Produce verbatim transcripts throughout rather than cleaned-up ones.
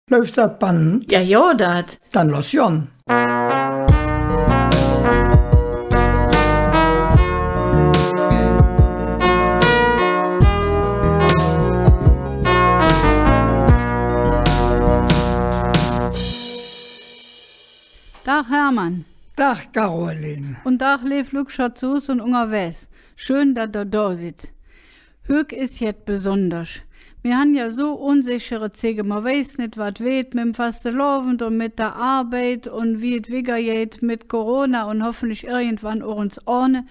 Läuf dat Band? Jo, jo, dat. Dann loss gonn. Dag, Hermann. Dag, Caroline. Un Dag, leev Lückcher zo Hus un ungerwägs. Schön, dat ehr do sid. Hügg es jet Besonderes. Mir han jo su unsechere Zigge. Mer weiß nit, wat weed mem Fastelovend un met der Arbeid un wie et wigger geiht met Corona un hoffentlich irgendwann och ens ohne.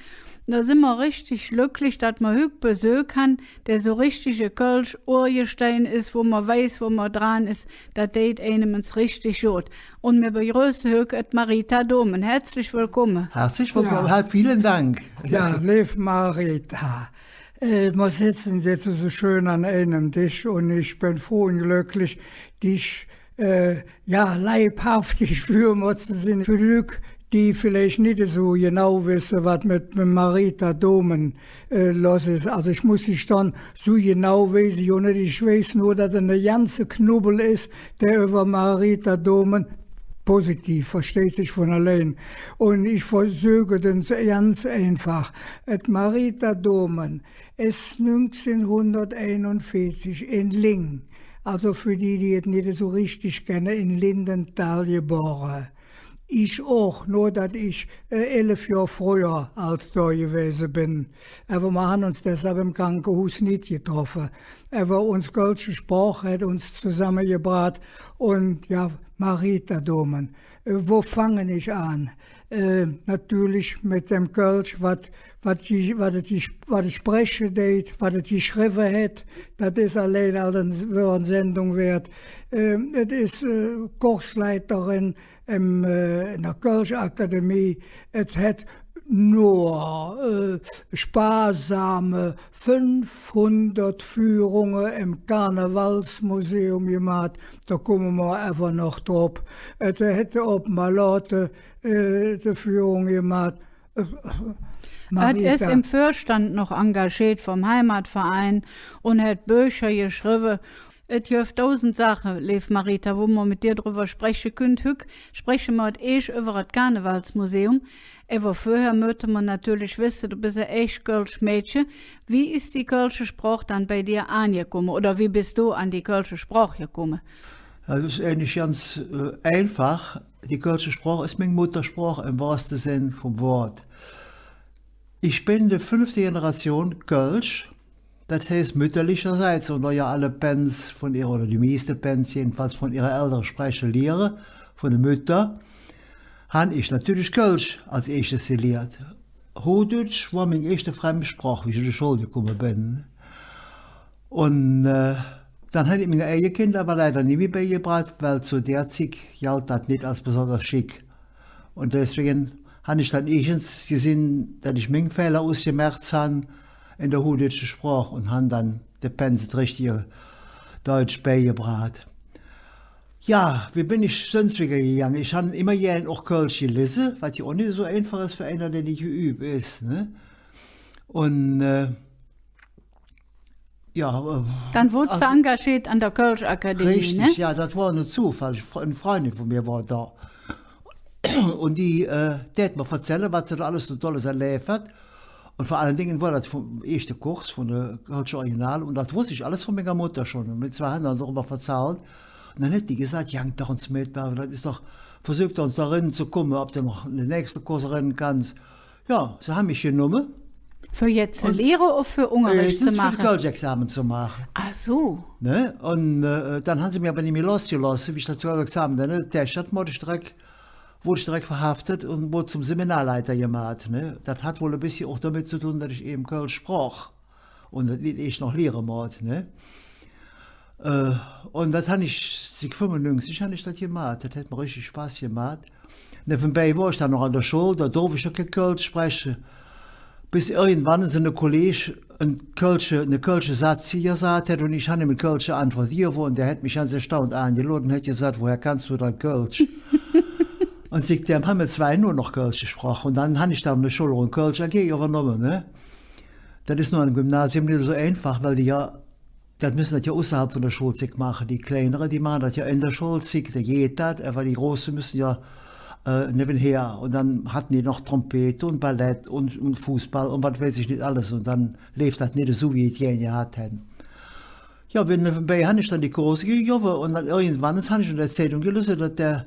Do sin mer richtig glöcklich, dat mer hügg Besök han, dä su richtig e kölsch Urgestein es, wo mer weiß, wo mer dran es. Dat deit einem ens richtig god. Un mir begröße hügg et Marita Dohmen. Hätzlich wellkumme. Hätzlich wellkumme. Jo. Ha, vielen Dank. Jo, leev Marita. Äh, mer setze jetz esu schön an einem Desch un ich ben fruh un glöcklich, dich, äh, jo, leibhaftig för mer ze sinn. För Lück, die villeich nit esu genau wesse, wat met, met Marita Dohmen, äh, loss es. Alsu ich muss dich dann, su genau weiß ich och nit. Ich weiß nor, dat e ganze Knubbel es, dä üvver Marita Dohmen, positiv, versteiht sich vun allein. Un ich versöke dann ganz einfach. Et Marita Dohmen es nüngzehnhunderteinunveezig en Ling, alsu för die, die et nit esu richtig kenne, en Lindenthal gebore. Ich och, nor dat ich, äh, elf Johr fröher als do gewäse ben. Ävver mer han uns deshalv em Krankehuus nit getroffe. Ävver uns kölsche Sproch hät uns zosammegebraht. Un jo, Marita Dohmen, äh, wo fange ich aan? Äh, natörlich met däm Kölsch, wat, wat et, wat et spreche deit, wat et geschrevve hät, dat es allein alsu en Sendung wäät. Äh, et es, äh, Kursleiterin em, äh, en der Kölsch Akademie. Et hät nor, äh, sparsame fünfhundert Führunge em Karnevalsmuseum gemaht. Do kumme mer ävver noch drop. Et hät op Melote, äh, de Führung gemaht. Äh, et es em Vörstand noch engagiert vum Heimatverein un hät Böcher geschrevve. Et gitt dausend Saache, leev Marita, wo mer met dir drüvver spreche künnt. Hügg spreche mer et eesch üvver et Karnevalsmuseum. Ävver vörher möchte mer natörlich wesse, do bes e ech kölsch Mädche. Wie es die kölsche Sproch dann bei dir aangekumme? Oder wie bes do an die kölsche Sproch gekumme? Dat es eigentlich ganz, äh, einfach. Die kölsche Sproch es ming Muttersproch em wohrste Senn vum Wood. Ich ben de fünfte Generation Kölsch. Dat heiß, mütterlicherseits, un do jo alle Pänz vun ihre, oder die mieste Pänz jedenfalls vun ihre Eldere spreche liere, vun de Mütter, han ich natörlich Kölsch als eeschtes geliert. Huhdütsch wor ming eeschte Fremdsproch, wie ich en de Schull gekumme ben. Un, äh, dann han ich minge eige Kinder ävver leider nie mih beigebraht, weil zo der Zigg gald dat nit als besonders schick. Un deswäge han ich dann irgends gesinn, dat ich ming Fähler usgemerz han en der huhdütsche Sproch un han dann de Pänz et richtige Deutsch beigebraht. Jo, wie ben ich söns wigger gegange? Ich han immer gään och Kölsch gelese, wat jo och nit esu einfach es för einer, dä nit geüb es, ne? Un, äh, Jo, äh, dann woodts de engagiert an der Kölsch Akademie, richtig, ne? Jo, dat wor ne Zofall. En Fr-, en Fründin vun mir wor do. Un die, äh, dät mer verzälle, wat se do alles su Tolles erläv hät. Un vör alle Dinge wor dat vum eeschte Kurs vun de kölsche Originale. Un dat woss ich alles vun minger Mutter schon. Un mir zwei han dann drüvver verzallt. Un dann hät die gesaht: „Gangk doch ens met do, dat es doch, versök doch ens do eren ze kumme, ov de noch en der nächste Kurs eren kanns.“ Jo, se han mich genomme. För jetz ze liere oder för Ungerreech ze maache? För et Kölschexame ze maache. Ach su. Ne? Un, äh, dann han se mich ävver nit mih lossgelosse, wie ich dat Kölschexame dann, ne? Dat, dat wood ich direk, wood ich direk verhaftet un wood zom Seminarleiter gemaht, ne? Dat hät wall e bessche och domet ze dun, dat ich evvens Kölsch sproch. Un dat litt ich noch liere moot, ne? Äh, un dat han ich, zick fünfunnüngzig han ich dat gemaht. Dat hät mer richtig Spass gemaht. Nevvenbei wor ich dann noch an der Schull, do dorf ich jo kei Kölsch spreche. Bes irgendwann su ne Kolleg en kölsche, ne kölsche Satz gesaht hät, un ich han im en kölsche Antwood gegovve, un dä hät mich ganz erstaunt aangeluurt un hät gesaht: „Woher kannst du dann Kölsch?“ Un zick däm han mer zwei nor noch Kölsch gesproche. Un dann han ich do an der Schull och en Kölsch A G üvvernomme, ne? Dat es nor am Gymnasium nit esu einfach, weil die jo Dat müsse dat jo usserhalv vun der Schullzigg maache. Die Kleinere, die maache dat jo en der Schullzigg, do geiht dat, ävver die Große müsse jo, äh, nevvenher. Un dann hatte die noch Trompet un Ballett un, un Fußball un wat weiß ich nit alles. Un dann leef dat nit esu, wie die et gään gehatt hätte. Jo, nevvenbei han ich dann die Kurse gegovve un dann irgendwann han ich en der Zeidung gelese, dat der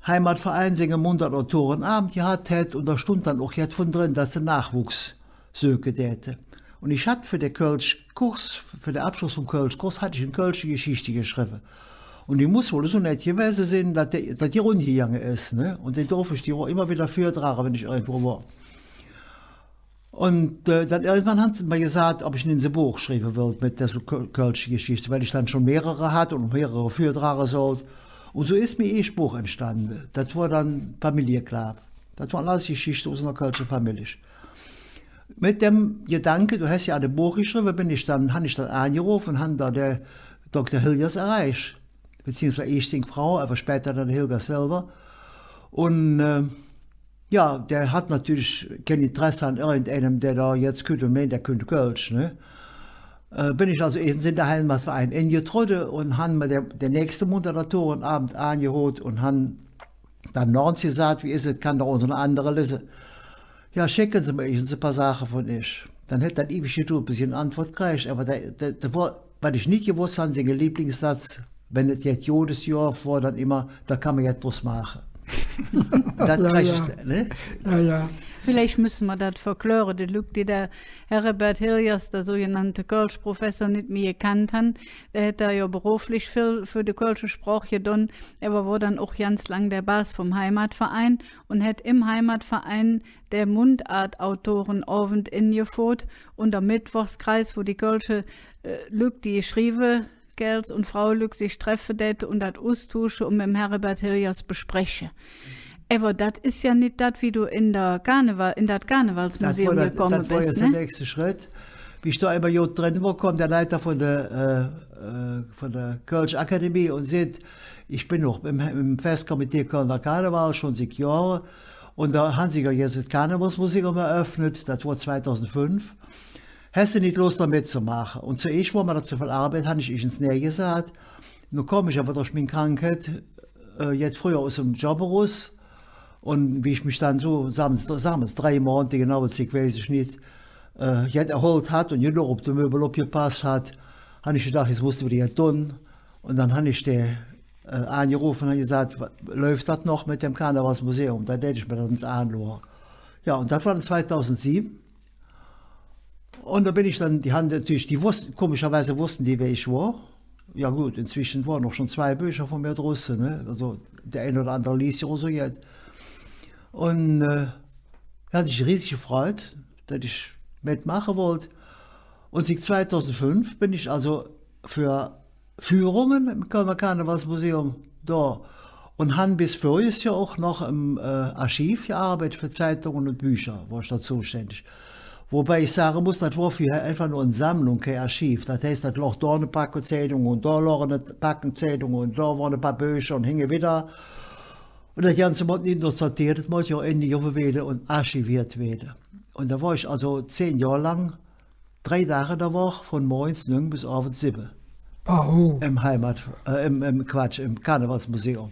Heimatverein singe Mundart-Autorenabend gehatt hät un do stundt dann och jet vun dren, dat se Nachwuchs söke däte. Un ich hatt för der Kölsch Kurs, för der Abschluss vum Kölsch Kurs, hatt ich en kölsche Geschichte geschrevve. Un die muss wall esu nett gewäse sin, dat die, dat die rundgegange es, ne? Un dann dorf ich die och immer widder vürdrage, wann ich irgendwo wor. Un, äh, dann irgendwann han se mer gesaht, ov ich nit e Boch schrieve wollt met der su köl-, kölsche Geschichte, weil ich dann schon mehrere hatt un mehrere vürdrage sollt. Un su es mi eesch Boch entstande. Dat wor dann Familjeklaaf. Dat wore alles Geschichte us ener kölsche Famillich. Met dem Gedanke, do häs jo e Boch geschrevve, ben ich dann, han ich dann aangerofe un han do der Dokter Hilgers erreich. Beziehungsweis eesch sing Frau, ävver späder dann der Hilgers selver. Un, äh, jo, dä hät natörlich kein Interesse an irgendeinem, dä do jetz kütt un meint, dä künnt Kölsch, ne? Äh, ben ich alsu eesch en der Heimatverein engetrodde un han mer der, der nächste Mundart-Autorenabend aangehoot un han dann noch ens gesaht, wie es et, kann do uns ene andere lese? Jo, schecke Se mer ens e paar Saache vun üch. Dann hät dat iwig gedurt, bes ich en Antwoot kräg, ävver dä, dä, dä wor, wat ich nit gewoss han, singe Lieblingssatz, wann et jet Godes gov, wor dann immer, do kann mer jet drus maache. Dat kräg ich, ne? Jo, jo. Villeich müsse mer dat verkläre, de Lück, die der Heribert Hilgers, der sugenannte Kölschprofessor, nit mih gekannt han. Dä hät do jo beroflich vill för de kölsche Sproch gedon. Ävver wor dann och ganz lang der Baas vum Heimatverein un hät em Heimatverein der Mundartautorenovend engeföhrt un der Mettwochskreis, wo die kölsche, äh, Lück, die geschrievve, Kääls un Fraulück sich treffe däte un dat ustuusche un mem Heribert Hilgers bespreche. Ävver dat es jo nit dat, wie do en der Karneval, en dat Karnevalsmuseum gekumme bes, ne? Dat wor der nächste Schredd. Wie ich do eimol god dren wor, kom der Leiter vun der, äh, äh, vun der Kölsch Akademie un säht, ich ben och em, em Festkomitee Kölner Karneval, schon zig Johre. Un do han se jo jetz et Karnevalsmuseum eröffnet, dat wor zweidausendfünf. Häs de nit Loss, do metzemaache? Un zoeesch wor mer dat zo vill Arbeid, han ich eesch nä gesaht. No kom ich ävver durch ming Krankheit, äh, jetz fröher us dem Job erus. Un wie ich mich dann su, sag mer, sag mer, drei Monate, genaue Zigg weiß ich nit, äh, jet erholt hatt un genog op de Möbel opgepass hatt, han ich gedaach, jetz muss de widder jet dun. Un dann han ich dä, äh, aangerofe un han gesaht, wa-, läuf dat noch met dem Karnevalsmuseum? Do dät ich mer dat ens aanluure. Jo, un dat wor dann zweitausendsieben. Un do ben ich dann, die han natörlich, die woss-, komischerweis woss die, wä ich wor. Jo god, inzwesche wore och schon zwei Böcher vun mir drusse, ne? Alsu, der ein oder andere lies jo och su jet. Un, äh, do han se sich riesig gefreut, dat ich metmaache wollt. Un zick zweidausendfünf ben ich alsu för Führunge em Kölner Karnevalsmuseum do un han bes vörriges Johr och noch em, äh, Archiv gearbeidt för Zeitunge un Böcher, wor ich do zoständig. Wobei ich sage muss, dat wor fröher einfach nor en Sammlung, kei Archiv. Dat heiß, do log do en Pack Zeidunge un do log en Pack Zeidunge un do wore e paar Böcher un hinge widder. Un dat Ganze moot nit nor sorteet, et moot jo och engegovve wääde un archiveet wääde. Un do wor ich alsu zehn Johr lang drei Dag de Woch, vun morgens nüng bes ovends sibbe. Wow. Em Heimat-, äh, em, em, Quatsch, em Karnevalsmuseum.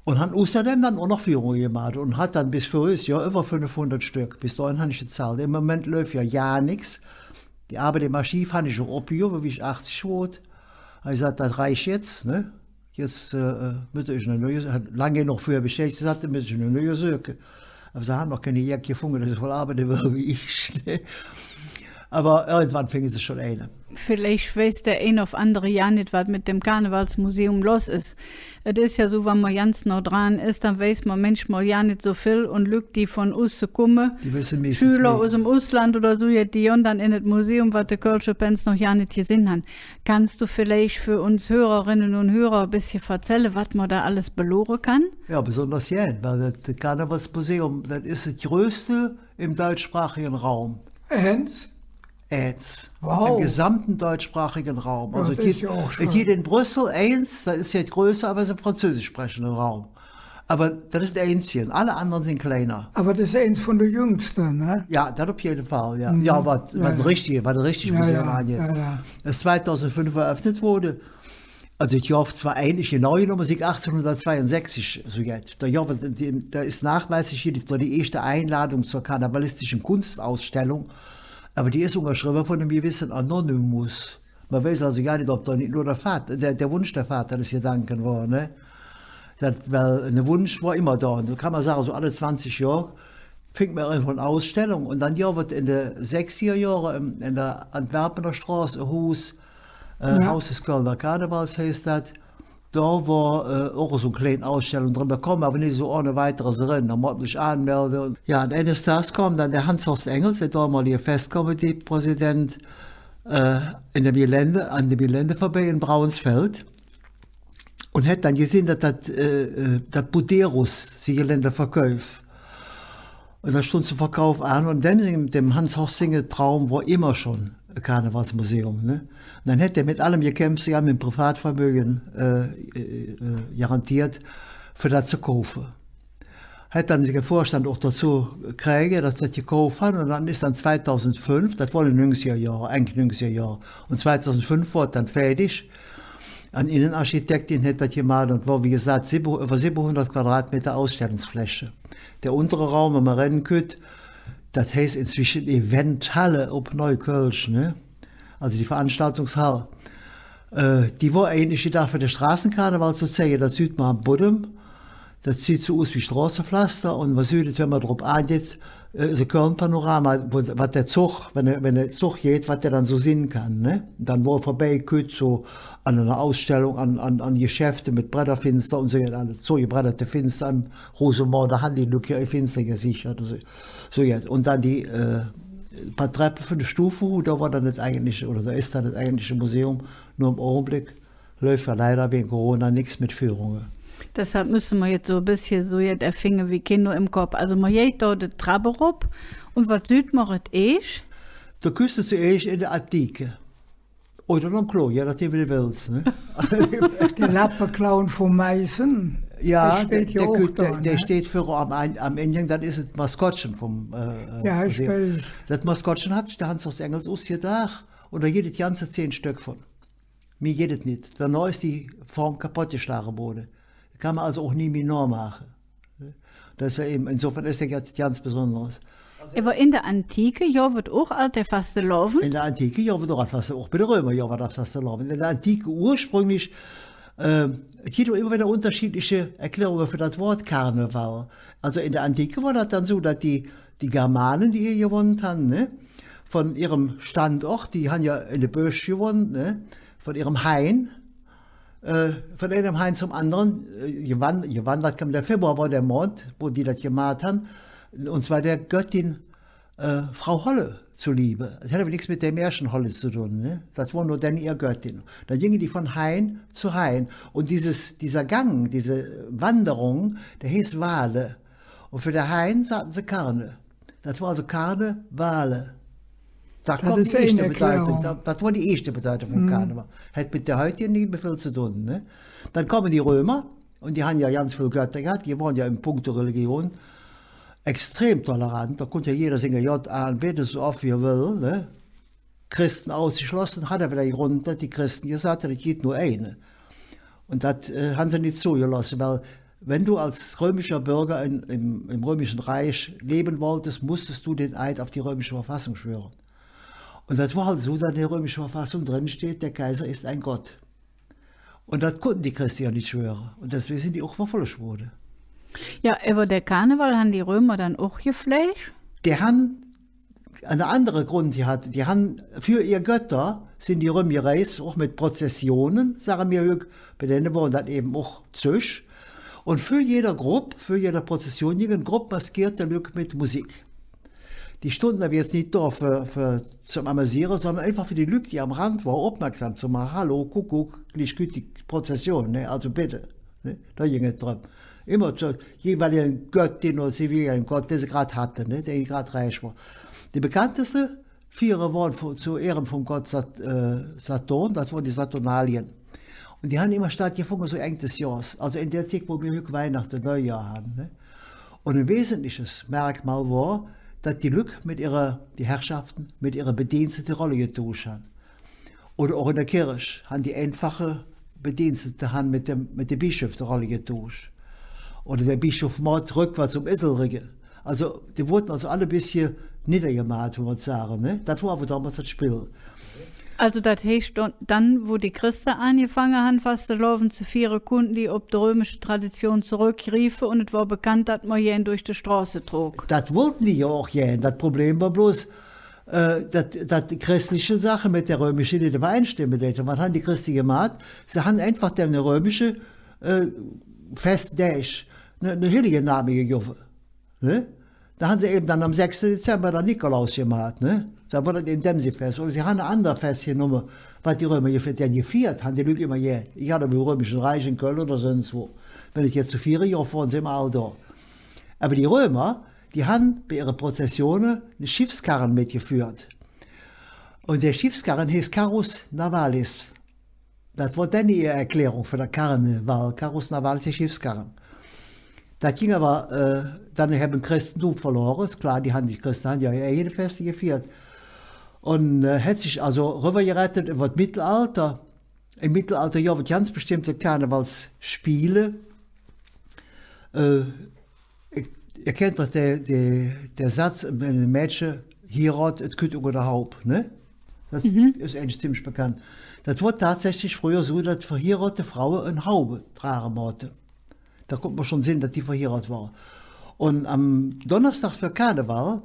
Un han usserdäm dann och noch Führunge gemaht un hatt dann bes vörriges Johr üvver fünfhundert Stöck. Bes dohin han ich gezallt. Em Moment läuf jo gar nix. Die Arbeid em Archiv han ich och opgegovve, wie ich achzig woodt. Han ich gesaht, dat reicht jetz, ne? Jetz, äh, äh, mööt ich en neue, han lang genog för Bescheid gesaht, mööt ich en neue söke. Ävver se han noch keine Jeck gefunge, dä su vill arbeide wöll wie ich. Ävver irgendwann finge se schon eine. Villeich weiß der ein ov andere jo nit, wat met dem Karnevalsmuseum loss es. Et es jo su, wann mer ganz noh dran es, dann weiß mer mänchmol jo nit su vill. Un Lück, die vun usse kumme, die wesse meistens Schüler us dem Usland oder su jet, die gonn dann en et Museum, wat de kölsche Pänz noch gar nit gesinn han. Kanns do villeich för uns Hörerinne un Hörer e bessche verzälle, wat mer do alles belore kann? Jo, besonders jet, weil dat Karnevalsmuseum, dat es et größte em deutschsprachige Raum. Eins? Eins. Wow. Em gesamte deutschsprachige Raum. Jo, alsu, dat es jo och schön. Et gitt en Brüssel eins, dat es jet größer, ävver es em französischsprechende Raum. Ävver dat es et einzige. All andere sin kleiner. Ävver dat es eins vun de jüngste, ne? Jo, dat op jede Fall, jo. Mhm. Jo, wat, wat richtig, wat richtig Museum aangeiht. Jo, jo. Dat es zweitausendfünf eröffnet woode. Alsu, et gov zwor eigentlich genau genumme sick achtzehnhundertzweiundsechzig, su jet. Do gov et, do es nachweislich hee die, die eeschte Einladung zor karnevalistische Kunstausstellung. Ävver die es ungerschrevve vun enem gewesse Anonymus. Mer weiß alsu gar nit, ov do nit nor der Vater, der, der Wunsch der Vater des Gedanke wor, ne? Dat, weil ene Wunsch wor immer do. Un do kann mer sage, su alle zwanzig Johr fingk mer irgendwo en Ausstellung. Un dann gov et en de sechziger Johre en, en der Antwerpener Stroß e Huus, äh, jo. Haus des Kölner Karnevals heiß dat. Do wor, äh, och su en klein Ausstellung drön. Do kom mer ävver nit su ohne weiteres eren. Do moot mer sich aanmelde. Jo, un eines Dags kom dann der Hans-Horst Engels, der domolige Festkomiteepräsident, äh, en dem Gelände, an dem Gelände vörbei en Braunsfeld un hät dann gesinn, dat dat, äh, äh, dat Buderus si Gelände verkäuf. Un dat stundt zom Verkauf aan. Un dann dem, dem Hans Horst singe Traum wor immer schon e Karnevalsmuseum, ne? Un dann hät hä met allem gekämp, se han em Privatvermöge, äh, äh, äh, garanteet, för dat ze kaufe. Hät dann der Vörstand och dozo kräge, dat se dat gekauf han. Un dann es dann zweidausendfünf, dat wor en de nüngziger Johre, Eng nüngziger Johre. Un zweidausendfünf wor et dann fäädig. En Innenarchitektin hät dat gemaht un wor, wie gesaht, sibbe-, üvver sibbehundert Quadratmeter Ausstellungsfläche. Der untere Raum, wo mer erenkütt, dat heiß inzwesche Eventhalle op Neukölsch, ne? Alsu die Veranstaltungshall. Äh, die wor eigentlich gedaach för der Stroßekarneval ze zeige, dat süht mer am Boddem. Dat süht su us wie Stroßepflaster un mer süht et, wann mer drop aach geiht, äh, su Köln-Panorama, wo, wat der Zog, wann der, wann der Zog geiht, wat dä dann su sinn kann, ne? Dann, wo hä vörbeikütt, su an ener Ausstellung, an, an, an Geschäfte met Bredderfinster un su, alles zogebredderte Finster am Rusemond, do han die Lück ehr Finster gesechert un su. Su, jo. Un dann die, äh, paar Treppe vun de Stufe huh, do wor dann dat eigentliche, oder do es dann dat eigentliche Museum, nor em Augenbleck läuf jo leider wäge Corona nix met Führunge. Deshalv müsse mer jetz su e bessche su jet erfinge wie Kino em Kopp. Alsu mer geiht do de Trapp erop un wat süht mer et eesch? Do küss de zoeesch en de Antike. Oder nohm Klo, je nohdäm, wie de wells, ne? Der Lappeclown vun Meißen, jo, dä steiht jo och do, ne? Dä steiht vör am Ein-, am Engang, dat es et Maskottche vum, äh, äh, Museum. Jo, ich weiß. Dat Maskottche hät sich der Hans-Horst Engels usgedaach un do gitt et ganze zehn Stöck vun. Mih gitt et nit. Donoh es die Form kapodd geschlage woode. Kann mer alsu och nie mih nohmaache. Dat es jo evvens, insofern es dat jet ganz Besonderes. Ävver en der Antike gov et och ald der Fastelovend? En der Antike gov et och ald Faste-, och bei de Römer gov et ald Fastelovend. En der Antike ursprünglich, ähm, et gitt och immer widder ungerscheedliche Erklärunge för dat Wood Karneval. Alsu en der Antike wor dat dann su, dat die, die Germane, die hee gewonnt han, ne, vun ehrem Standort, die han jo en de Bösch gewonnt, ne, vun ehrem Hain, äh, vun einem Hain zom andere, äh, gewan-, gewandert, kam der Februar, wor der Mond, wo die dat gemaht han, un zwor der Göttin, äh, Frau Holle zoliebe. Dat hät ävver nix met der Märchenholle ze dun, ne? Dat wor nor dann ehr Göttin. Dann ginge die vun Hain zo Hain. Un dieses, dieser Gang, diese Wanderung, dä heeß Wale. Un för der Hain sahten se Karne. Dat wor alsu Karne, Wale. Dat es die eeschte Bedeutung. Dat, dat wor die eeschte Bedeutung vum Karneval. Hät met der heutige nit mih vill ze dun, ne? Dann kome die Römer, un die han jo ganz vill Götter gehatt, die wore jo en punkto Religion extrem tolerant. Do kunnt jo jeder singe Godd aanbedde, su off wie hä well, ne? Chreste usgeschlosse, hät ävver widder Grund, dat die Chreste gesaht han, et gitt nor eine. Un dat, äh, han se nit zogelooße, weil wann do als römischer Bürger en, em, em römische Reich levve wolltes, mottest do der Ed op die römische Verfassung schwöre. Un dat wor alsu, dat en der römische Verfassung dren steiht, der Kaiser es ene Godd. Un dat kunnte die Chreste jo nit schwöre. Un deswäge sin die och verfolg woode. Jo, ävver der Karneval han die Römer dann och gefläg? Die han ene andere Grund gehatt. Die han för ehr Götter sin die erömgereis, och met Prozessione, sage mer hügg, bei denne wore dat evvens och Zög. Un för jeder Grupp, för jede Prozession, ginge en Grupp maskeete Lück met Musik. Die stundte ävver jetz nit do för, för zom Amüsiere, sondern einfach för die Lück, die am Rand wore, opmerksam ze maache. Hallo, Kuckuck, glich kütt die Prozession, ne? Alsu bitte, ne? Do ging et dröm. Immer zor jeweilige Göttin oder zivile Godd, dä se grad hatte, ne? Dä grad räich wor. De bekannteste Fiere wore vun, zo Ehre vum Godd Sat-, äh, Saturn, dat wore die Saturnalie. Die han immer stattgefunge, su Eng des Johrs. Also en der Zigg, wo mir hügg Weihnachte, Neujohr han, ne? Un e wesentliches Merkmal wor, dat die Lück met ehrer, die Herrschafte met ehrer Bedienstete de Rolle getuusch han. Oder och en der Kirch han die einfache Bedienstete han met dem, met dem Bischöf de Rolle getuusch. Oder der Bischof moot röckwaags om Esel rigge. Also, die woodte also all e bessche niddergemaht, wo mer sage, ne? Dat wor ävver domols dat Spill. Also, dat heiß, dann, dann, wo die Chreste aangefange han, Fastelovend ze fiere, kunnte die op de römische Tradition zoröckgriefe un et wor bekannt, dat mer gään durch de Stroße trok. Dat wollte die jo och gään. Dat Problem wor bloß, äh, dat, dat die chressliche Saache met der römische nit üvvereinstemme däte. Wat han die Chreste gemaht? Se han einfach dem römische, äh, Festdäg ne, ne Helligenname gegovve. Ne? Do han se evvens dann am sechste Dezember dann Nikolaus gemaht, ne? Do wor dat evvens dem si Fess. Oder se han e ander Fess genomme, wat die Römer gefiert, jo, gefiert han die Lück immer gään. Ich hatt em Römische Reich en Kölle oder söns wo. Wann et jet ze fiere gov, wore se immer all do. Ävver die Römer, die han bei ehre Prozessione ne Schiffskarre metgeführt. Un der Schiffskarre heiß Carrus Navalis. Dat wor dann ehr Erklärung för der Karneval, Carrus Navalis, der Schiffskarre. Dat ging ävver, äh, dann ehr em Christentum verlore. Es klor, die han, die Chreste han jo ehr eige Feste gefiert. Un, äh, hät sich also rüvvergerett üvver et Mittelalter. Em Mittelalter, jo, wor ganz bestemmte Karnevalsspiele. Äh, Ehr kennt doch der, der, der Satz, wann e Mädche hierodt, et kütt unger de Haub, ne? Dat es eigentlich ziemlich bekannt. Dat wor tatsächlich fröher su, dat verhierodte Fraue en Haub drage moote. Do kunnt mer schon sinn, dat die verhierodt wore. Un am Donnersdag för Karneval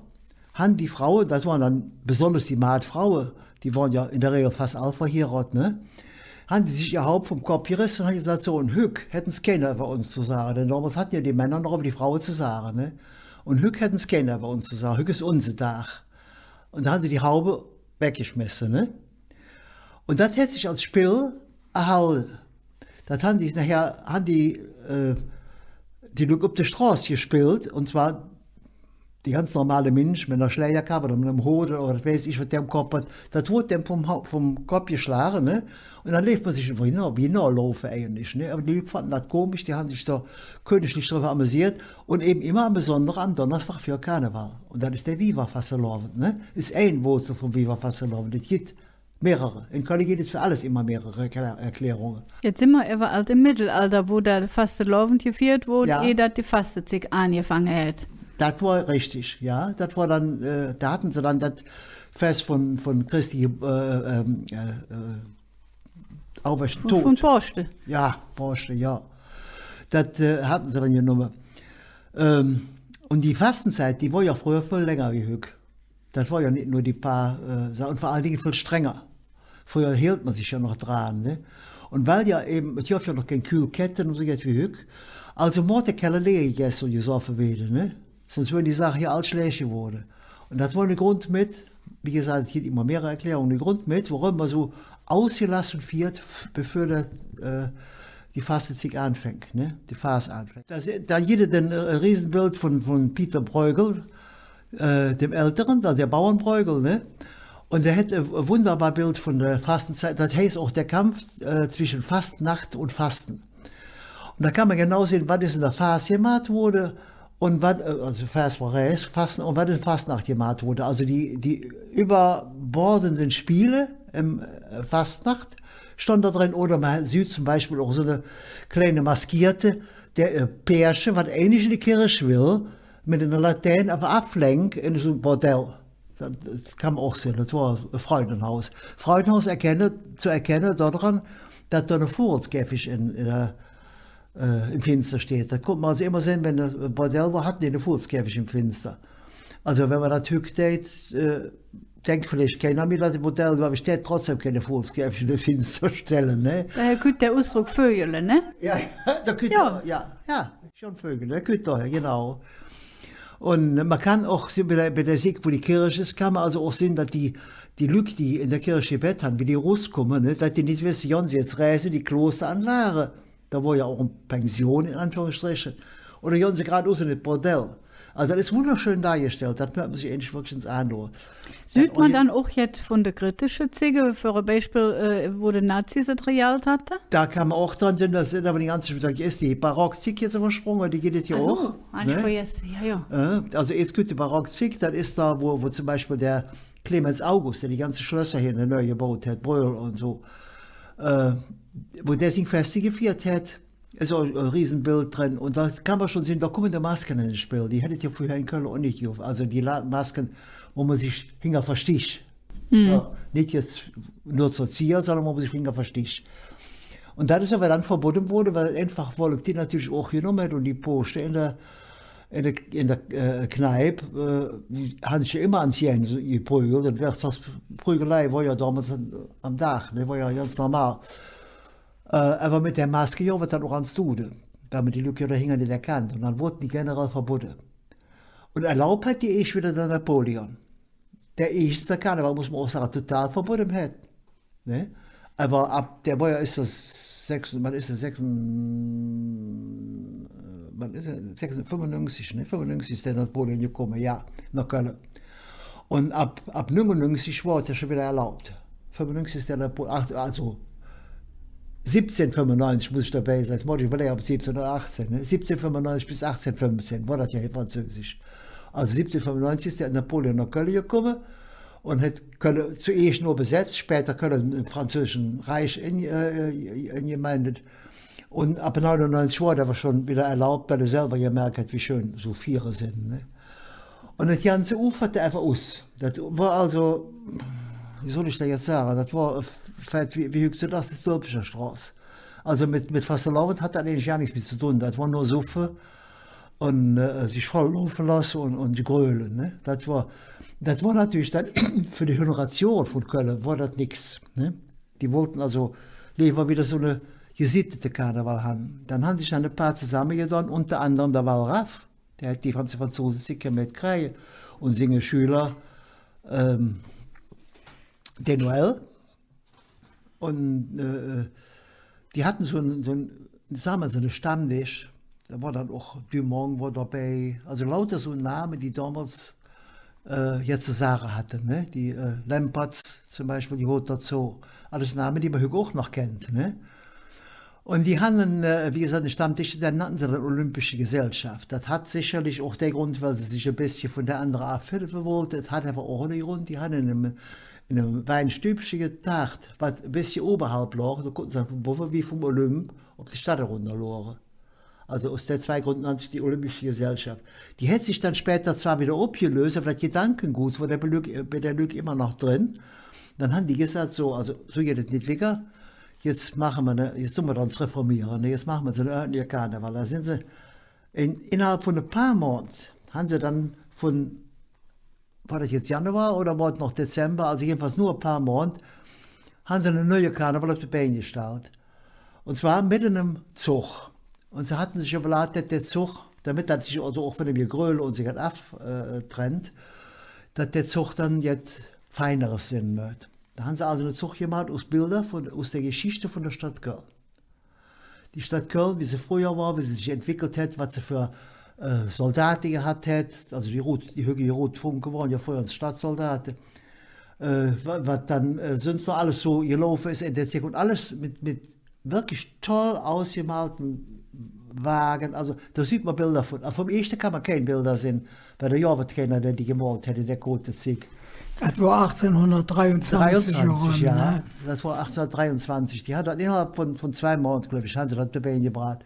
han die Fraue, dat wore dann besonders die Maatfraue, die wore jo en der Regel fass all verhierodt, ne? Han die sich ehr Haub vum Kopp geresse un han gesaht, su, un hügg hätt ens keiner üvver uns ze sage, denn domols hatte jo die Männer noch üvver die Fraue ze sage, ne? Un hügg hätt ens keiner üvver uns ze sage, hügg es unse Dag. Un do han se die Haub weggeschmesse, ne? Un dat hät sich als Spill erhalde. Dat han die nohher, han die, äh, die Lück op der Stroß gespillt, un zwor die ganz normale Minsch met ener Schlägerkapp oder met enem Hot oder wat weiß ich, wat dä om Kopp hatt, dat woodt däm vum Hau-, vum Kopp geschlage, ne? Un dann leef mer sich einfach wie no-, wie nohläufe eigentlich, ne? Ävver die Lück fanden dat komisch, die han sich do königlich drüvver amüseet un evvens immer am besondere am Donnersdag för Karneval. Un dat es der Wieverfastelovend, ne? Es ein Woozel vum Wieverfastelovend. Et gitt mehrere. En Kölle gitt et för alles immer mehrere Erklä-, Erklärunge. Jetz sin mer ävver ald em Meddelalder, wo der Fastelovend gefiert woodt, jo, eh dat die Fastezigg aangefange hät. Dat wor richtig, jo. Dat wor dann, äh, do hatte se dann dat Fess vun, vun Christi, äh, ähm, äh, äh, Auferstehung. Vun, vun Poosche. Jo, Poosche, jo. Dat, äh, hatte se dann genomme. Ähm, un die Fastezigg, die wor jo fröher vill länger wie hügg. Dat wor jo nit nor die paar, äh, Sa-, un vör allen Dinge vill strenger. Fröher heeld mer sich jo noch dran, ne? Un weil jo evvens, et gov jo noch kein Kühlkette un su jet wie hügg, also moot der Keller leer gegesse un gesoffe wääde, ne? Söns wöre die Saache jo all schlääch gewoode. Un dat wor ene Grund met, wie gesaht, et gitt immer mehrere Erklärunge, ene Grund met, woröm mer su usgelosse fiert, f-, bevör der, äh, die Fastezigg aanfängk, ne? Die Fas aanfängk. Do, do gitt et e, äh, Riesebild vun, vun Pieter Bruegel, äh, dem Älteren, do der Bauernbruegel, ne? Un dä hät e wunderbar Bild vun der Fastezigg. Dat heiß och der Kampf, äh, zwischen Fastnacht un Fasten. Un do kann mer genau sinn, wat es en der Fas gemaht woode un wat, äh, also Fas wor rääch, Fasten, un wat en Fastnacht gemaht woode. Also die, die üvverbordende Spiele em, äh, Fastnacht stonn do dren. Oder mer süht zom Beispill och su ene kleine Maskierte, dä, äh, Pärche, wat eigentlich en de Kirch well, met ener Latään ävver avlenk en su e Bordell. Dat, dat kann mer och sinn, dat wor e Freudenhaus. Freudenhaus erkenne, ze erkenne dodran, dat do ene Vugelskäfig en, en der, äh, em Finster steiht. Dat kunnt mer also immer sinn, wann e Bordell wor, hatte die ene Vugelskäfig em Finster. Also, wann mer dat hügg dät, äh, denk villeich keiner mih, dat e Bordell wor, ävver ich dät trotzdäm keine Vugelskäfig en de Finster stelle, ne? Äh, kütt der Usdrock Vögele, ne? Jo, jo, do kütt der, jo, jo. Schon Vögel, der kütt do, genau. Un mer kann och su bei der, bei der Sigg, wo die Kirch es, kann mer also och sinn, dat die, die Lück, die en der Kirch gebedd han, wie die eruskumme, ne, dat die nit wesse, gonn se jetz reise en die Klosteranlag, do wor jo och en Pension, en Anführungsstriche, oder gonn se grad us en et Bordell. Alsu, dat es wunderschön dargestellt, dat mööt mer sich eigentlich wirklich ens aanluure. Süht mer dann och jet vun de kritische Zigge, för e Beispill, äh, wo de Nazis et regiert hatte? Do kann mer och dran sinn, dat es ävver die ganze Zigg, es die Barockzigg jetz üvversprunge, die gitt et jo och, han ich vergesse, jo, jo. Äh, alsu, et gitt de Barockzigg, dat es do, wo, wo zom Beispill der Clemens August, dä die ganze Schlösser hee en der Nöh gebaut hät, Bröhl un su, äh, wo dä sing Feste gefiert hät, es och e Riesebild dren. Un do kann mer schon sinn, do kumme de Maske en et Spill. Die hät et jo fröher en Kölle och nit gegovve. Alsu die La-, Maske, wo mer sich hinger verstich. Mhm. Su, nit jetz nor zor Zier, sondern wo mer sich hinger verstich. Un dat es ävver dann verbodde woode, weil et einfach Volk die natörlich och genomme hät un die Poste en der en der, en der, äh, Kneip, äh, die han sich jo immer ans Gähne geprügelt, un wör dat Prügelei wor jo domols am, am Dag, ne, wor jo ganz normal. Äh, ävver met der Maske, jo, wor dann och ans Dude, weil mer die Lück jo dohinger nit erkannt, un dann woodte die generell verbodde. Un erlaub hät die eesch widder der Napoleon. Der eesch der Karneval, muss mer och sage, total verbodde hät. Ne? Ävver ab, dä wor jo, es dat sechs, wann es dat sechs, äh, wann es dat? Sechs, fünfunnüngzig, ne? Fünfunnüngzig es der Napoleon gekumme, jo, noh Kölle. Un ab, ab nüngunnüngzig wor et jo schon widder erlaub. Fünfunnüngzig es der Napo-, ach, alsu sibbzehn fünfunnüngzig muss ich dobei sin. Jetz muss ich üvverläge, ob sibbzehn oder achzehn, ne? Sibbzehn fünfunnüngzig bes achzehn fünfzehn wor dat jo hee französisch. Alsu sibbzehn fünfunnüngzig es der Napoleon noh Kölle gekumme un hät Kölle zoeesch nor besetz, späder Kölle em französische Reich en-, äh, engemeindet. Un ab nüngunnüngzig wor et ävver schon widder erlaub, weil hä selver gemerk hät, wie schön su Fiere sin, ne? Un dat Ganze uferte einfach us. Dat wor alsu, wie soll ich dat jetz sage, dat wor, äh, villeich wie, wie hügg dat, dat es Dörpcher Stroß. Alsu met, met Fastelovend hät dat eigentlich gar nix met ze dun. Dat wor nor suffe un, äh, sich voll laufe looße un, un gröle, ne? Dat wor, dat wor natörlich dann för die Honoration vun Kölle wor dat nix, ne? Die wollte alsu leever widder su ene gesittete Karneval han. Dann han sich dann e paar zesammegedon, unger anderem der Wallraf, dä hät die ganze Franzusezigg jo metkräge, un singe Schüler, ähm, de Noël. Un, äh, die hatte su en, su en, sage mer, su ene Stammdesch. Do wor dann och Dumont wor dobei. Alsu lauter su Name, die domols, äh, jet ze sage hatte, ne? Die, äh, Lempertz zom Beispill, die gehööt dozo. Alles Name, die mer hügg och noch kennt, ne? Un die hatte, äh, wie gesaht, ene Stammdesch, dä nannte se dann Olympische Gesellschaft. Dat hät secherlich och der Grund, weil se sich e bessche vun der andere avhevve wollte. Et hät ävver och ene Grund, die hatte en enem, en enem Weinstübche getaagt, wat e bessche oberhalb log. Do kunnte se dann vun bovve wie vum Olymp op de Stadt erunder luure. Alsu us dä zwei Gründ nannt sich die Olympische Gesellschaft. Die hät sich dann späder zwor widder opgelös, ävver dat Gedankengut wor bei de Lück, äh, bei de Lück immer noch dren. Dann han die gesaht, su, alsu, su geiht et nit wigger. Jetz maache mer ne, jetz dun mer uns reformiere, ne? Jetz maache mer su ene ööntliche Karneval. Do sin se en, innerhalb vun e paar Mond, han se dann vun, wor dat jetz Januar oder wor et noch Dezember, alsu jedenfalls nor e paar Mond, han se ene neue Karneval op de Bein gestallt. Un zwor met enem Zog. Un se hatte sich üvverlaht, dat dä Zog, domet dat sich alsu och vun däm Gegröle un su jet av-, äh, trennt, dat dä Zog dann jet Feineres sin mööt. Do han se alsu ene Zog gemaht us Belder vun, us der Geschichte vun der Stadt Köln. Die Stadt Köln, wie se fröher wor, wie se sich entweckelt hät, wat se för, äh, Zaldate gehatt hät, alsu die Rut, die hügge Rutfunke wore jo fröher Stadtzaldate. Äh, wa-, wat dann, äh, söns noch alles su gelaufe es en der Zigg un alles met, met wirklich toll usgemalte Wage. Alsu, do süht mer Belder vun. Ävver vum eeschte kann mer kein Belder sinn, weil do gov et keiner, dä die gemolt hät en der koote Zigg. Dat wor achtzehnhundertdreiundzwanzig, dreiundzwanzig, jo, ne? Dat wor achtzehnhundertdreiundzwanzig. Die han dat innerhalb vun, vun zwei Mond, gläuv ich, han se dat dobei gebraht.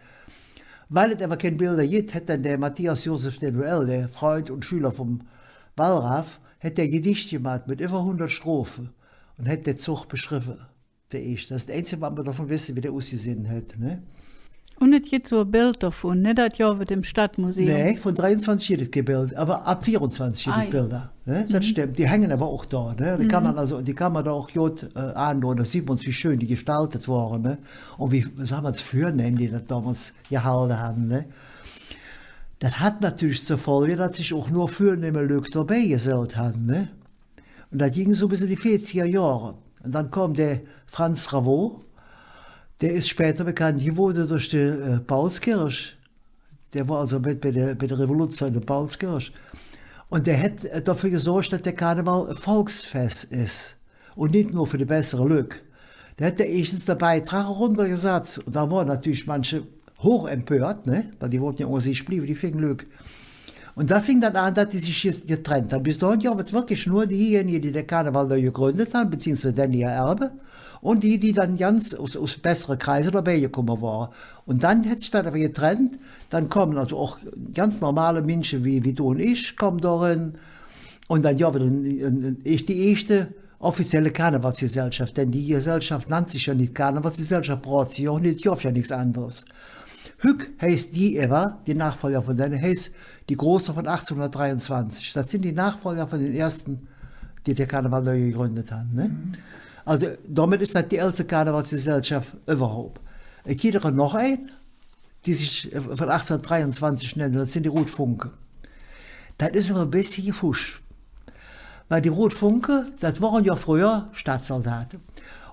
Weil et ävver kein Belder gitt, hät dann der Matthias Josef de Noël, der Fründ un Schüler vum Wallraf, hät e Gedeech gemaht met üvver hundert Strophe un hät dä Zog beschrevve. Dä eeschte. Dat es et einzige, wat mer dovun wesse, wie dä usgesinn hät, ne? Un et gitt su e Beld dovun, ne? Dat gov et em Stadtmuseum. Nä, vun dreiunzwanzig gitt et kei Beld, ävver av veerunzwanzig gitt et Belder, ne? Dat stemmp. Die hänge ävver och do, ne? Die kann mer alsu, die kann mer do och god, äh, aandoon. Do süht mer, wie schön die gestaltet wore, ne? Un wie, sage mer, vürnehm die dat domols gehalde han, ne? Dat hät natörlich zor Folg, dat sich och nor vürnehme Lück dobei gesellt han, ne? Un dat ging su bes en de veeziger Johre. Un dann kom der Franz Ravot, dä es späder bekannt gewoode durch de, äh, Paulskirch. Dä wor alsu met bei der, bei der Revolution en der Paulskirch. Un dä hät, äh, doför gesorg, dat der Karneval e Volksfess es. Un nit nor för de bessere Lück. Dä hät eeschtens der Beidrag erundergesatz. Un do wore natörlich manche huch empört, ne? Weil die wollte jo unger sich blieve, die fing Lück. Un do fing dat aan, dat die sich jetrennt han. Bes dohin gov et wirklich nor diejenige, die der Karneval do gegründt han, beziehungsweise dänne ehr Erbe, un die, die dann ganz us, us bessere Kreise dobei gekumme wore. Un dann hät sich dat ävver getrennt, dann kome alsu och ganz normale Minsche wie, wie do un ich, kome do eren. Un dann, jo, dann, äh, äh, die eeschte offizielle Karnevalsgesellschaft, denn die Gesellschaft nannt sich jo nit Karnevalsgesellschaft, bruch se jo och nit, gov jo nix anderes. Hügg heiß die ävver, die Nachfolger vun denne, heiß die Große vun achtzehnhundertdreiundzwanzig. Dat sin die Nachfolger vun dä eeschte, die der Karneval do gegründt han, ne? Mhm. Alsu, domet es dat die äldste Karnevalsgesellschaft üvverhaup. Et gitt ävver noch ein, die sich, äh, vun achtzehnhundertdreiundzwanzig nenne, dat sin die Rotfunke. Dat es ävver e bessche gefusch. Weil die Rotfunke, dat wore jo fröher Stadtsoldate.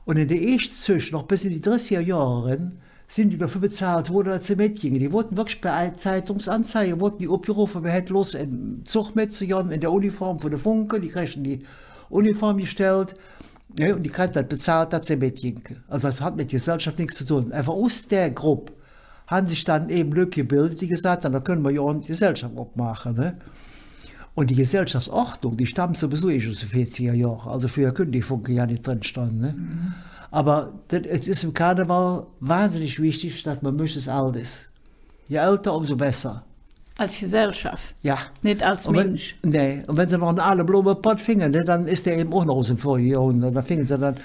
Un en de eeschte Zög, noch bes en de dressiger Johre eren, sin die doför bezahlt woode, dat se metginge. Die woodte wirklich bei Zeitungsanzeige, woodte die opgerofe, wä hätt Loss, em Zog metzegonn, en der Uniform vun de Funke, die kräge die Uniform gestellt. Jo, un die kräge dat bezahlt, dat se metginge. Alsu dat hät met Gesellschaft nix ze dun. Ävver us der Grupp han sich dann evve Lück gebildt, die gesaht han, do künne mer jo och en Gesellschaft opmaache, ne? Un die Gesellschaftsordnung, die stammt suwiesu eesch us de veeziger Johre. Alsu fröher künnte die Funke jo nit dren stonn, ne? Mhm. Ävver dat, et es em Karneval wahnsinnig wichtig, dat mer möglichs ald es. Je älder, ömsu besser. Als Gesellschaft? Jo. Nit als Minsch? Un wann, nä, un wann se noch ene aale Blomepott finge, ne, dann es dä evve och noch us dem vörige Johrhundert. Do finge se dann,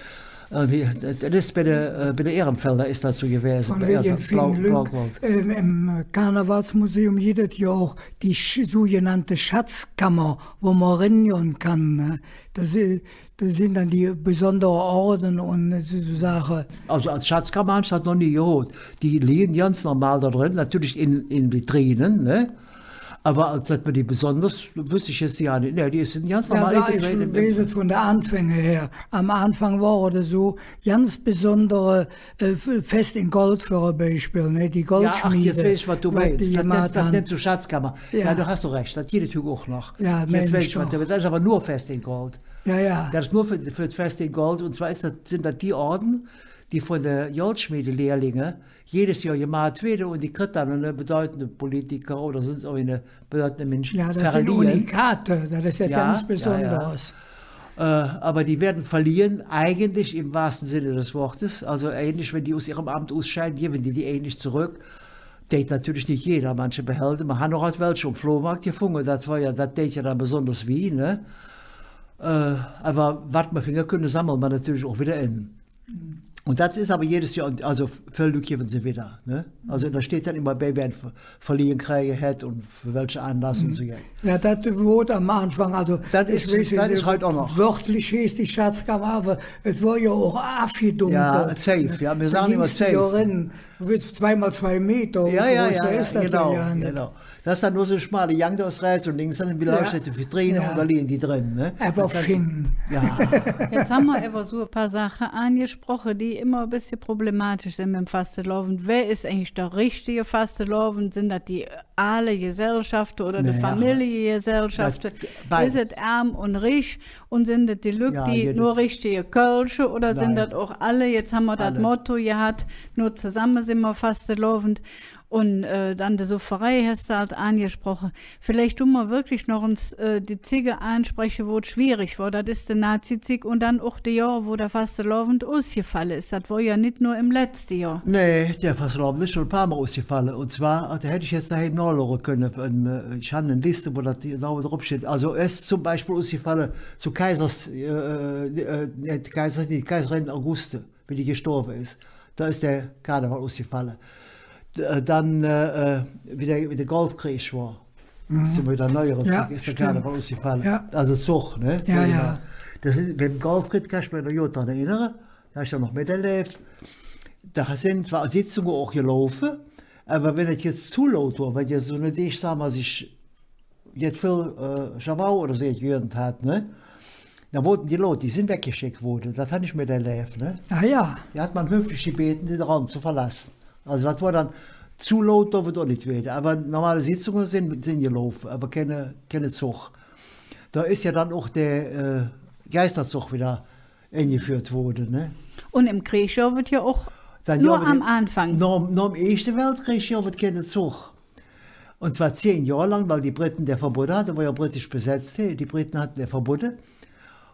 äh, wie, dat es bei de, äh, bei de Ehrenfelder es dat su gewäse, vun wäge Ehrenfeld, Blau-, Blaugold. Ähm, em Karnevalsmuseum gitt et jo och die sch-, sugenannte Schatzkammer, wo mer erengonn kann, ne? Dat, äh, Do sin dann die besondere Orde un su, su Saache. Alsu als Schatzkammer han ich dat noch nie gehoot. Die lige ganz normal do dren, natörlich en, en Vitrine, ne? Ävver als dat mer die besonders, wöss ich jetz jo nit. Nä, die sin ganz normal integreet. Jo, alsu ich weiß et vun de Aanfäng her. Am Aanfang wor et su ganz besondere, äh, F-, Fess en Gold för e Beispill, ne? Die Goldschmiede, wat die gemaht han. Jo, ach, jetz weiß ich, wat do meins. Dat, dat nenns do Schatzkammer. Jo. Jo, do häs do rääch. Dat gitt et hügg och noch. Jo, mein ich doch. Jetz weiß ich, wat do meins. Dat es ävver nor Fess en Gold. Jo, jo. Dat es nor för, för et Fess en Gold. Un zwar es dat, sin dat die Orde, die vun de Goldschmiedelehrlinge jedes Johr gemaht weede un die kritt dann ene bedeutende Politiker oder söns och ene bedeutende Minsch verliehen. Jo, dat sin Unikate, dat es jet ganz Besonderes. Jo, jo. Äh, ävver die weede verliehen, eigentlich em wahrste Sinne des Wortes. Alsu eigentlich, wann die us ehrem Amp usscheide, gevve die die eigentlich zoröck. Deit natörlich nit jeder, manche behälde. Mer han och ald welche om Flohmaat gefunge, dat wor jo, dat deit jo dann besonders wih, ne? Äh, ävver wat mer finge künne, sammele mer natörlich och widder en. Un dat es ävver jedes Johr, un alsu vill Lück gevve se widder, ne? Alsu do steiht dann immer bei, wä ver-, verliehen kräge hät un för welche Aanlass un su, jo. Jo, dat wor am Aanfang, alsu, dat es, dat es hügg och noch. Wörtlich heiß die Schatzkammer, ävver et wor jo och avgedunkelt. Jo, Safe, jo, mer sage immer Safe. Do gingks do eren, Zweimol zwei Meter, jo, jo, groß, jo, es dat genau, jo nit. Genau. Dat es dann nor su ene schmale Gang, do es räächs un links dann widder, jo, Vitrine, jo, un do lige die dren, ne? Ävver fing. Jo. Jetz han mer ävver su e paar Saache aangesproche, die immer e bessche problematisch sin beim Fastelovend. Wä es eigentlich der richtige Fastelovend? Sin dat die aale Gesellschafte oder de Familljegesellschafte? Beides. Es et ärm un rich? Un sin dat die Lück, die nor richtige Kölsche, oder sin dat och alle? Jetz han mer dat Motto gehat, nor zesamme sin mer Fastelovend. Un, äh, dann de Sufferei häs de ald aangesproche. Villeich dun mer wirklich noch ens, äh, die Zigge aanspreche, wo et schwierig wor. Dat es de Nazi-Zigg un dann och die Johre, wo der Fastelovend usgefalle es. Dat wor jo nit nor em letzte Johr. Nä, der Fastelovend es schon e paar Mol usgefalle. Un zwar, do hätt ich jetz doheim nohluure künne. Äh, ich han en Liss, wo dat genau drop steiht. Alsu, es es zom Beispill usgefalle, zo Kaisers, äh, äh, äh, nit Kaisers, nit Kaiserin Auguste, wie die gestorve es. Do es der Karneval usgefalle. D-, äh, dann, äh, äh, wie der, wie der Golfkreeg wor. Mhm. Sin mer widder neuere Zigg, es der Karneval usgefalle. Jo, stimmt. Alsu Zog, ne? Jo, jo. Genau. Dat es, beim Golfkreeg kann ich mich noch god dran erennere. Do han ich jo noch meterläv. Do sin zwor Sitzunge och gelaufe, ävver wann et jetz zo laut wor, weil jo su ene Däg, sage mer, sich jet vill, äh, Schabau oder su jet gegönnt hät, ne? Do woodte die laut, die sin weggescheck woode. Dat han ich meterläv, ne? Ah jo. Die hät mer höflich gebedde, der Raum ze verlooße. Alsu dat wor dann Zo laut darf et och nit weede. Ävver normale Sitzunge sin, sin gelaufe, ävver keine, keine Zog. Do es jo dann och der, äh, Geisterzog widder engeföhrt woode, ne? Un em Kreeg gov et jo och nor am Aanfang. Nohm, nohm Eeschte Weltkreeg gov et keine Zog. Un zwar zehn Johr lang, weil die Brite dä verbodde hatte, wor jo britisch besetz, die Brite hatte dä verbodde.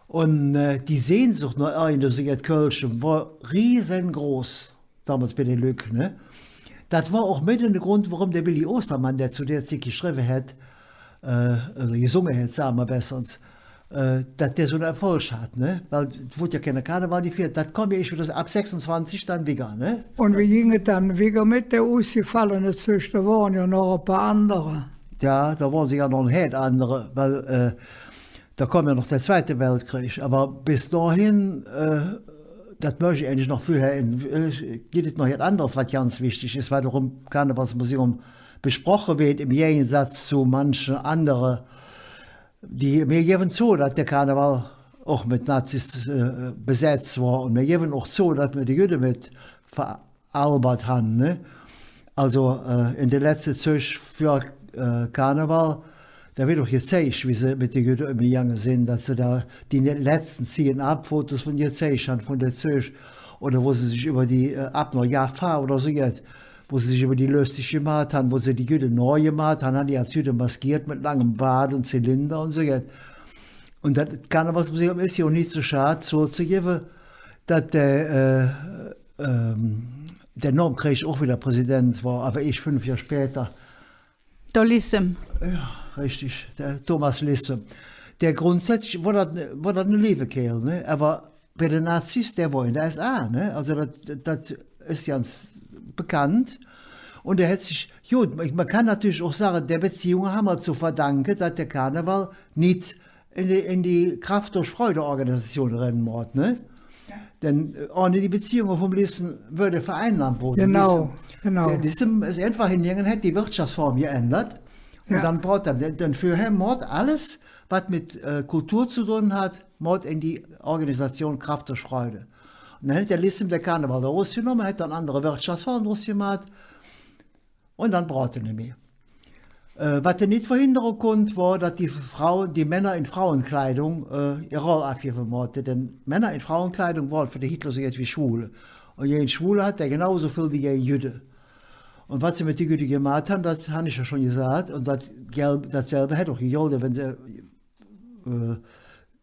Un, äh, die Sehnsuch noh irgend su jet Kölschem wor riesengroß, domols bei de Lück, ne? Dat wor och met ene Grund, woröm der Willi Ostermann, dä zo dä Zigg geschrevve hät, äh, oder gesunge hät, sage mer besser, äh, dat dä su ene Erfolg hatt, ne? Weil et woodt jo keine Karneval gefeet. Dat kom jo eesch widder ab sechsunzwanzig dann widder, ne? Un wie ging et dann widder met de usgefallene Zög? Do wore jo noch e paar andere. Jo, do wore se jo noch en Hääd andere, weil, äh, do kom jo noch der Zweite Weltkreeg. Ävver bes dohin, äh, dat mööch ich eigentlich noch vörher en, äh, gitt et noch jet anderes, wat ganz wichtig es, wat och em Karnevalsmuseum besproche weed, em Gägesatz zo manche andere Die, mir gevve zo, dat der Karneval och met Nazis, äh, besetz wor. Un mir gevve och zo, dat mir de Jüdde met veralbert han, ne? Also, äh, en de letzte Zög för, äh, Karneval, do weed och gezeig, wie se met de Jüdde ömgegange sin, dat se do die letzte Zigge ab, Fotos vun gezeig han, vun de Zög, oder wo se sich üvver die, äh, ab noh Jaffa oder su jet, wo se sich üvver die löstig gemaht han, wo se die Jüdde nohgemaht han, han die als Jüdde maskiert met langem Baad un Zylinder un su jet. Un dat Karnevalsmuseum es jo och nit zo schad, zozegevve, dat der, äh, ähm, der nohm Kreeg och widder Präsident wor, ävver eesch fünf Johr später. Der Lissem. Jo, richtig, der Thomas Lissem. Dä grundsätzlich wor dat, wor dat ene leeve Kääl, ne? Ävver bei de Nazis, dä wor en de S A, ne? Also dat, dat es ganz bekannt. Un dä hät sich, god, mer, mer kann natörlich och sage, dä Beziehung han mer zo verdanke, dat der Karneval nit en die, en die Kraft-durch-Freude-Organisation eren moot, ne? Jo. Denn, äh, ohne die Beziehunge vum Lissem wör dä vereinnahmt woode. Genau, genau. Dä Lissem es einfach hingegange, hät die Wirtschaftsform geändert. Un dann bruch hä, dann, dann vörher moot alles, wat met, äh, Kultur zo dun hät, moot en die Organisation Kraft durch Freude. Un dann hät der Lissem der Karneval do erusgenomme, hät dann andere Wirtschaftsform drus gemaht. Un dann bruch hä nit mih. Äh, wat hä nit verhindere kunnt, wor, dat die Frau, die Männer en Frauekleidung, äh, ehr Roll avgevve moote. Denn Männer en Frauekleidung wore för der Hitler su jet wie Schwule. Un gäge Schwule hatt hä genau su vill wie gäge Jüdde. Un wat se met de Jüdde gemaht han, dat han ich jo schon gesaht. Un dat gel-, datselve hätt och gegolde, wann se, äh,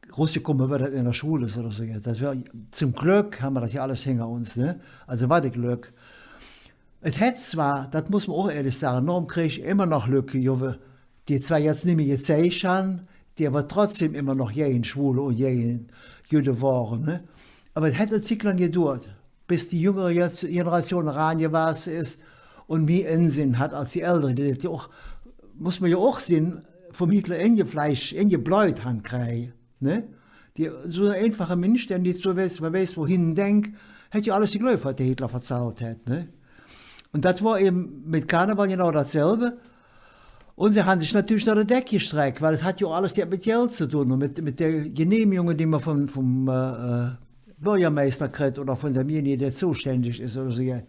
erusgekumme wör, dat hä en der Schull es oder su jet. Dat wör, zom Glöck han mer dat jo alles hinger uns, ne? Also wat e Glöck. Et hät zwor, dat muss mer och ihrlich sage, nohm Kreeg immer noch Lück gegovve, die zwor jetz nit mih gezeig han, die ävver trotzdäm immer noch gäge Schwule un gäge Jüdde wore, ne? Ävver et hät en Zigg lang geduurt, bes die jüngere Jetz-, Generation erangewahße es un mih Ensinn hät als die ältere, die dat jo och, muss mer jo och sinn, vum Hitler engefleisch, engebläut han kräge, ne? Die, su ene einfache Minsch, dä nit su weiß, wä weiß, wohin denk, hät jo alles gegläuv, wat der Hitler verzallt hät, ne? Un dat wor evvens met Karneval genau datselve. Un se han sich natörlich noh der Deck gestreck, weil et hät jo alles jet met Geld ze dun un met, met de Genehmigunge, die mer vum, vum, äh, äh, Bürgermeister kritt oder vun dämjenigen, dä zoständig es oder su, jo.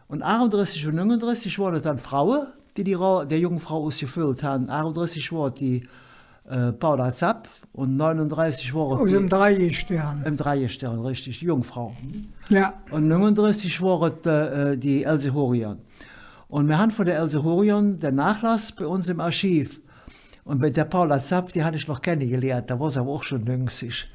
Un aachundressig un nüngundressig wore et dann Fraue, die die Ro-, der Jungfrau usgeföllt han. Aachundressig wor et die, äh, Paula Zapf un nüngundressig wor et us dem Dreigestirn. Em Dreigestirn, richtig, die Jungfrau. Jo. Un nüngundressig wor et, äh, äh, die Else Horion. Un mer han vun der Else Horion der Nachlass bei uns em Archiv. Un bei der Paula Zapf, die han ich noch kennegeliert, do wor se ävver och schon nüngzig.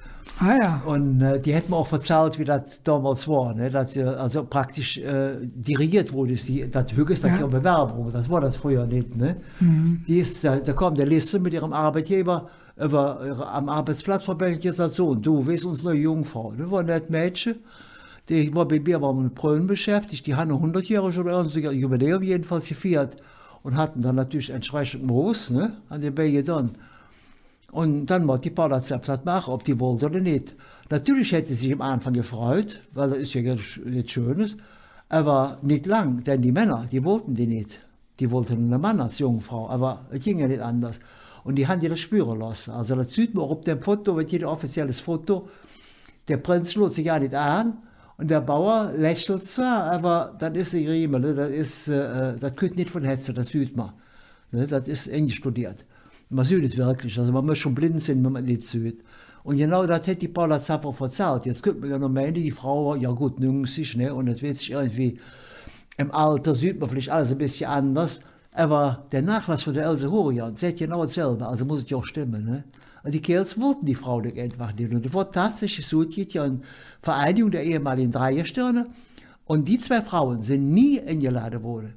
Ah jo. Un, äh, die hät mer och verzallt, wie dat domols wor, ne? Dat se, äh, also praktisch, äh, dirigeet woodt, es die, dat hügg es dat jo Bewerbung, dat wor dat fröher nit, ne? Mhm. Die es, do, do kom der Lissem met ehrem Arbeitgever üvver, äh, am Arbeitsplatz vörbeigegange, säht: „Su, do wees uns neue Jungfrau.“ Dat wor e nett Mädche, die wor bei Bierbaum un Pröhn beschäftig, die han e hundert Johr oder irgend su e Jubiläum jedenfalls gefeet un hatte dann natörlich entsprechend Moos, ne, an de Bein gedon. Un dann moot die Paula Zapf dat maache, ov die wollt oder nit. Natörlich hät se sich em Aanfang gefreut, weil dat es jo jet, jet Schönes, ävver nit lang, denn die Männer, die wollte die nit. Die wollte ene Mann als Jungfrau, ävver et ging jo nit anders. Un die han die dat spüre looße. Also dat süht mer och op dem Foto, wann et hee offizielles Foto, der Prinz loot se jo nit aan, Un der Bauer lächelt zwar, ävver dat es e Griemele, dat es, äh, äh, dat kütt nit vun Hätze, dat süht mer. Ne, dat es engestudeet. Mer süht et wirklich, alsu mer muss schon blind sin, wann mer et nit süht. Un genau dat hät die Paula Zapfer verzallt. Jetz künnt mer jo noch meine, die Frau, jo god, nüngzig, ne, un dat weed sich irgendwie, em Alder süht mer villeich alles e bessche anders. Ävver der Nachlass vun der Else Hurian säht genau et selve, alsu muss et jo och stemme, ne? Un die Kääls wollte die Frauleck einfach nit. Un et wor tatsächlich su, et gitt jo en Vereinigung der ehemaligen Dreigestirne. Un die zwei Fraue sin nie engelade woode.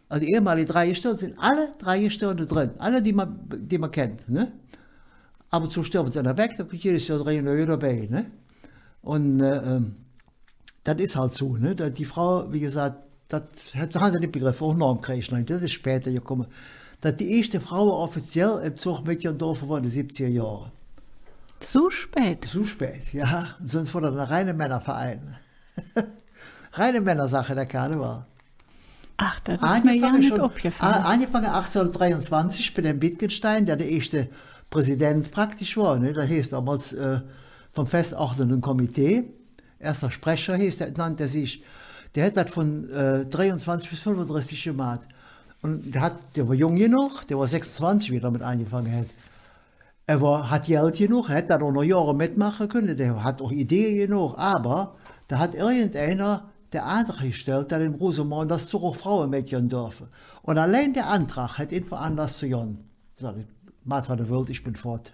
Alsu die ehemalige Dreigestirne sin alle Dreigestirne dren. Alle, die mer, die mer kennt, ne? Av un zo sterve se dann eweg, do kütt jedes Johr drei neue dobei, ne? Un, äh, ähm, dat es halt su, ne? Dat die Frau, wie gesaht, dat hät, han se nit begreffe, och nohm Kreeg noch nit, dat es späder gekumme. Dat die eeschte Fraue offiziell em Zog metgonn dorfe, wor en de sibbziger Johre. Su spät? Su spät, jo. Söns wor dat ene reine Männerverein. Reine Männersache, der Karneval. Ach, dat es mer jo nit opgefalle. Aangefange achzehnhundertdreiunzwanzig bei dem Wittgenstein, der der eeschte Präsident praktisch wor, ne? Dat heeß domols, äh, vum festordnenden Komitee. Erster Sprecher heeß dä, nannt dä sich. Dä hät dat vun, äh, dreiunzwanzig bes fünfundressig gemaht. Un dä hät, dä wor jung genog, dä wor sechsunzwanzig, wie hä domet aangefange hät. Ävver hät Geld genog, hät dat och noch Johre metmaache künne, dä hät och Idee genog, ävver do hät irgendeiner der Aandrag gestallt, dat em Rusemondagszuch och Fraue metgonn dörfe. Un allein der Aandrag hät en veranlass ze gonn. Sag ich, maht, wat ehr wöllt, ich ben fott.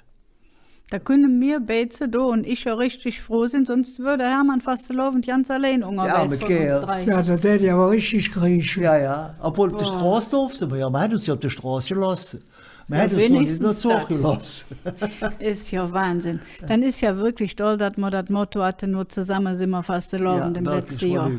Do künne mir beidse, do un ich, jo richtig fruh sin, söns wör der Hermann Fastelovend ganz allein ungerwägs vun uns drei. Jo, dat dät ävver richtig kriesche. Jo, jo. Obwohl, op der Stroß durfte mer jo, mer hät uns jo op der Stroß gelooße. Mer hät uns noch nit en der Zog gelooße. Es jo Wahnsinn. Dann es jo wirklich doll, dat mer dat Motto hatte, nur zusammen sind wir Fastelovend em letzte Johr.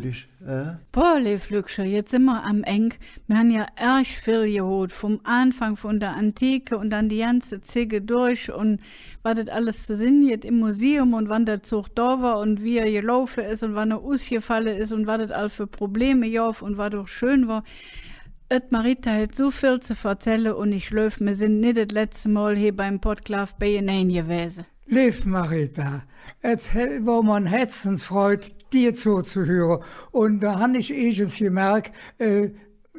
Boah, leev Lückcher, jetz sin mer am Eng. Mir han jo ärg vill gehoot, vum Aanfang vun der Antike un dann die ganze Zigg durch un wat et alles ze sinn gitt em Museum un wann der Zog do wor un wie hä gelaufe es un wann hä usgefalle es un wat et all för Probleme gov un wat och schön wor. Et Marita hät su vill ze verzälle un ich gläuv, mir sin nit et letzte Mol hee beim Podklaaf beienein gewäse. Leev Marita, et wor mer en Hätzensfreud, dir zozehüre. Un do han ich eets gemerk, äh,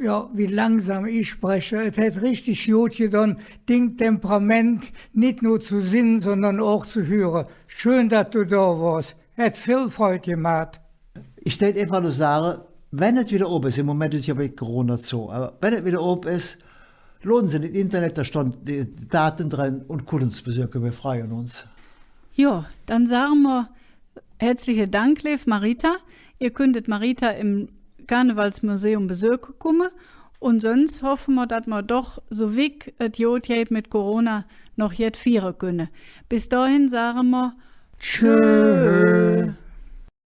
jo, wie langsam ich spreche. Et hät richtig god gedon, ding Temperament nit nor ze sinn, sondern och ze hüre. Schön, dat do do wors. Hät vill Freud gemaht. Ich dät einfach nor sage, wann et widder op es, em Moment es jo wege Corona zo, ävver wann et widder op es, looden Se en et Internet, do stonn de Date dren un kutt uns besöke, mir freue uns. Jo, dann sage mer hätzliche Dank, leev Marita. Ehr künnt et Marita em Karnevalsmuseum besöke kumme. Un söns hoffe mer, dat mer doch, su wigg et god geiht met Corona, noch jet fiere künne. Bes dohin sage mer Tschö.